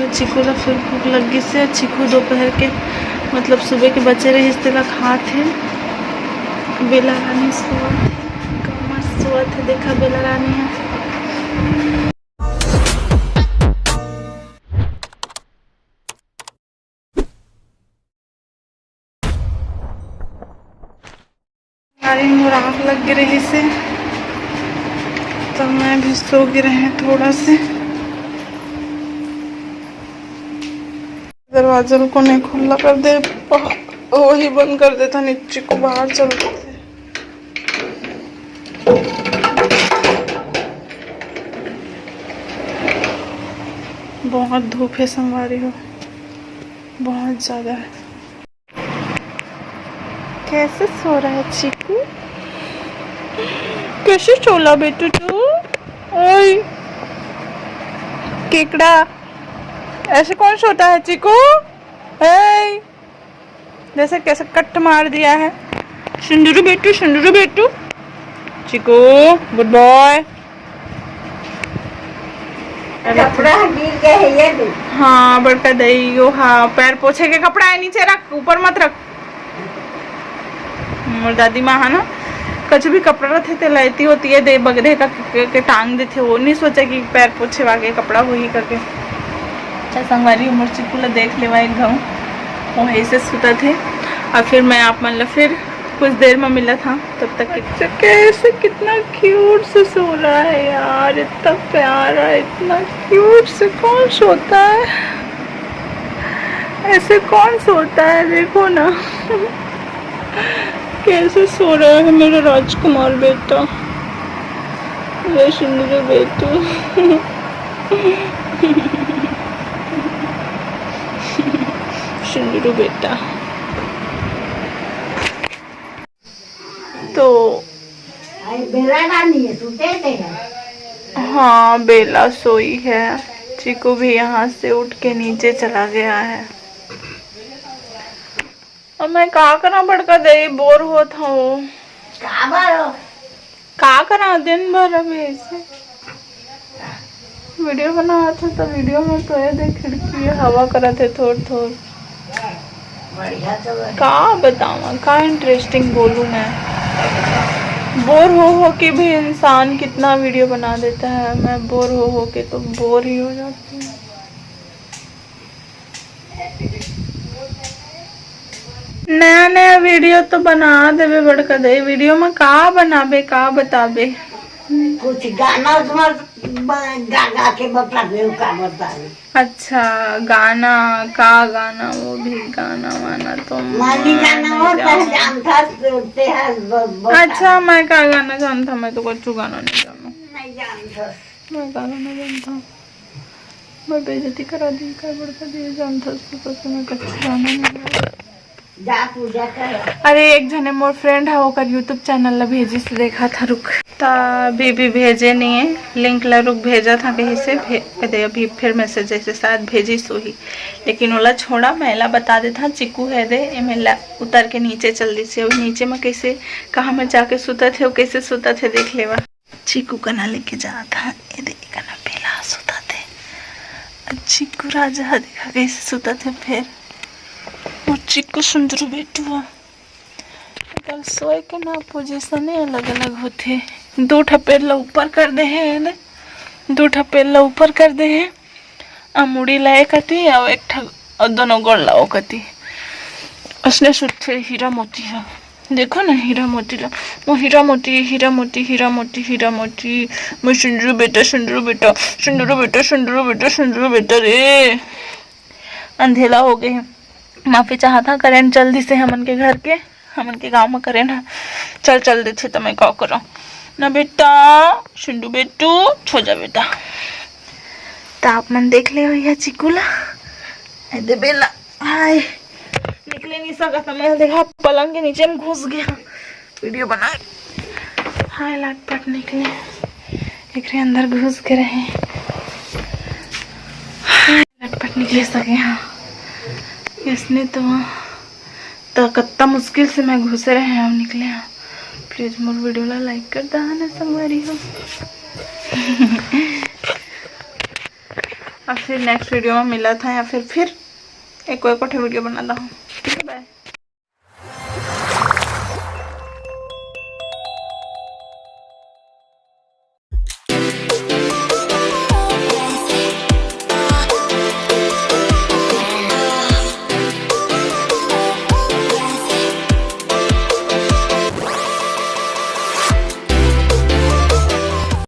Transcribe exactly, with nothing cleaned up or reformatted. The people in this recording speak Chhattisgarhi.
चिकू ला फिर भूख लग गिस हे। चिकू दोपहर के, मतलब सुबह के बचे रहिस, तेला खात हे। बेला रानी सोवत हे, कमर सोवत हे। देखा बेला रानी ह। गाड़ी में आग लग गे रहिस हे, तो मैं भी सो गे रहें थोड़ा से। दरवाजा ल कोनो खुला कर दे, वही बंद कर देथन, चिकू बाहर चल देथे। बहुत धूप हे संगवारी हो, बहुत ज्यादा हे। कैसे सो रहा है चिकू? कैसे सोला बेटू तू? ओए, केकड़ा, ऐसे कौन सोता है चिकू? ओए, जैसे कैसे कट मार दिया है। सुंदरू बेटू, सुंदरू बेटू, चिकू, गुड बॉय। कपड़ा गिर गए है ये भी। हाँ, बड़का दई, यो हाँ, पैर पोछे के कपड़ा है, नीचे रख, ऊपर मत रख। मोर दादी माँ हा ना, कछु भी कपड़ा रथे, तेला एती ओती ये दे बगरे का के, के टांग देथे, वो नहीं सोचा कि पैर पोछे वागे कपड़ा होही करके। अच्छा संगवारी, मोर चिकू ला देख लेवा एक घाव, वो ऐसे सुता थे। और फिर मैं आप मन ला फिर कुछ देर में मिला था, तब तक। अच्छा, कैसे, कितना क्यूट से सो रहा है यार, इतना प्यारा, इतना क्यूट से कौन सोता है, ऐसे कौन सोता है? देखो ना। कैसे सो रहा है मेरा राजकुमार बेटा, मेरा सुंदर बेटू। सुंदरू बेटा। तो आई बेला रानी है, सुते थे है। हाँ, बेला सोई है। चिकू भी यहाँ से उठ के नीचे चला गया है। अब मैं का करा बड़का दई, बोर होत हूँ। का बार हो? का करा दिन भर अभी ऐसे वीडियो बनावत हूँ, तो वीडियो में तो ये देख खिड़की हवा करत है थोड़ थोड़। बढ़िया तो है। का बतावा, का इंटरेस्टिंग बोलूँ मैं? बोर हो हो के भी इंसान कितना वीडियो बना देता है, मैं बोर हो हो के तो बोर ही हो जाती हूँ। नया नया वीडियो तो बना देबे बड़का दई, वीडियो में का बनाबे, का बताबे? कुछ गाना उसमें ब-, गा गा के बता दे, का बताबे? अच्छा, गाना, का गाना? वो भी गाना वाना तो मानी मैं गाना नहीं हो तो जानती। जानता तो ते हर ब-, बता। अच्छा, मैं का गाना जानता, मैं तो कुछ गाना नहीं जानता। नहीं जानता। मैं गाना नहीं जानता। मैं बेइज्जती करा दी, का बड़का दई जानता, उसको तो मैं कुछ गाना नहीं जानता। जा पूजा कर। अरे, एक झने मोर फ्रेंड है, ओकर YouTube चैनल ला भेजिस, देखा था, रुक। ता अभी भी भेजे नहीं है लिंक ला, रुक, भेजा था कहीं से, भे-, दे, अभी फिर मैसेज ऐसे शायद भेजिस होही, लेकिन ओला छोड़ा, मैं ला बता देता, चिकू है दे, एमे ला उतर के नीचे चल दिस, अब नीचे में कैसे, कहाँ में जाके सुतत है, कैसे सुतत है, देख लेवा। चिकू कना लेके जात हा, ये दे, कना बेला सुतत हे। चिकू राजा हा, देखा कैसे सुतत हे। फेर मोर चिकू सुंदरू बेटू हा, एकर सोए के ना पोजीशने अलग-अलग होथे। दू ठा पैर ला ऊपर कर दे हे, ये दे, दू ठा पैर ला ऊपर कर दे हे। आ मुड़ी ला ए कती, अउ एक ठक, अउ दोनों गोड़ ला ओ कती। असने सुतथे हीरा मोती ह। देखो ना हीरा मोती ला। वो हीरा मोती, हीरा मोती, हीरा मोती, हीरा मोती। मैं सुंदरू बेटा, सुंदरू बेटा, सुंदरू बेटा, सुंदरू बेटा, सुंदरू बेटा रे। अंधेला हो गए हे। माफी चाहत हा, करंट चल दिसे हमन के घर के। हमन के गांव म करंट ह चल, चल देथे त मैं का करंव ना बेटा, सुंदरू बेटू, छो जा बेटा। त आप मन देख ले भैया चिकू ला, ए दे बेला, हाय, निकले नहीं सकत, मैं देखा पलंग के नीचे में घुस गया, वीडियो बना, हाय लटपट निकले, एकरे अंदर घुस के रहे, हाय लटपट निकले सके, हाँ, इसने तो त कत्ता मुश्किल से मैं घुसे रहे हंव, निकले हंव। प्लीज मोर वीडियो ला लाइक कर दहा ना संगवारी हो। अब फिर नेक्स्ट वीडियो में मिलत हे, या फिर फिर एक एक ठो वीडियो बना दो। ठीक है, बाय।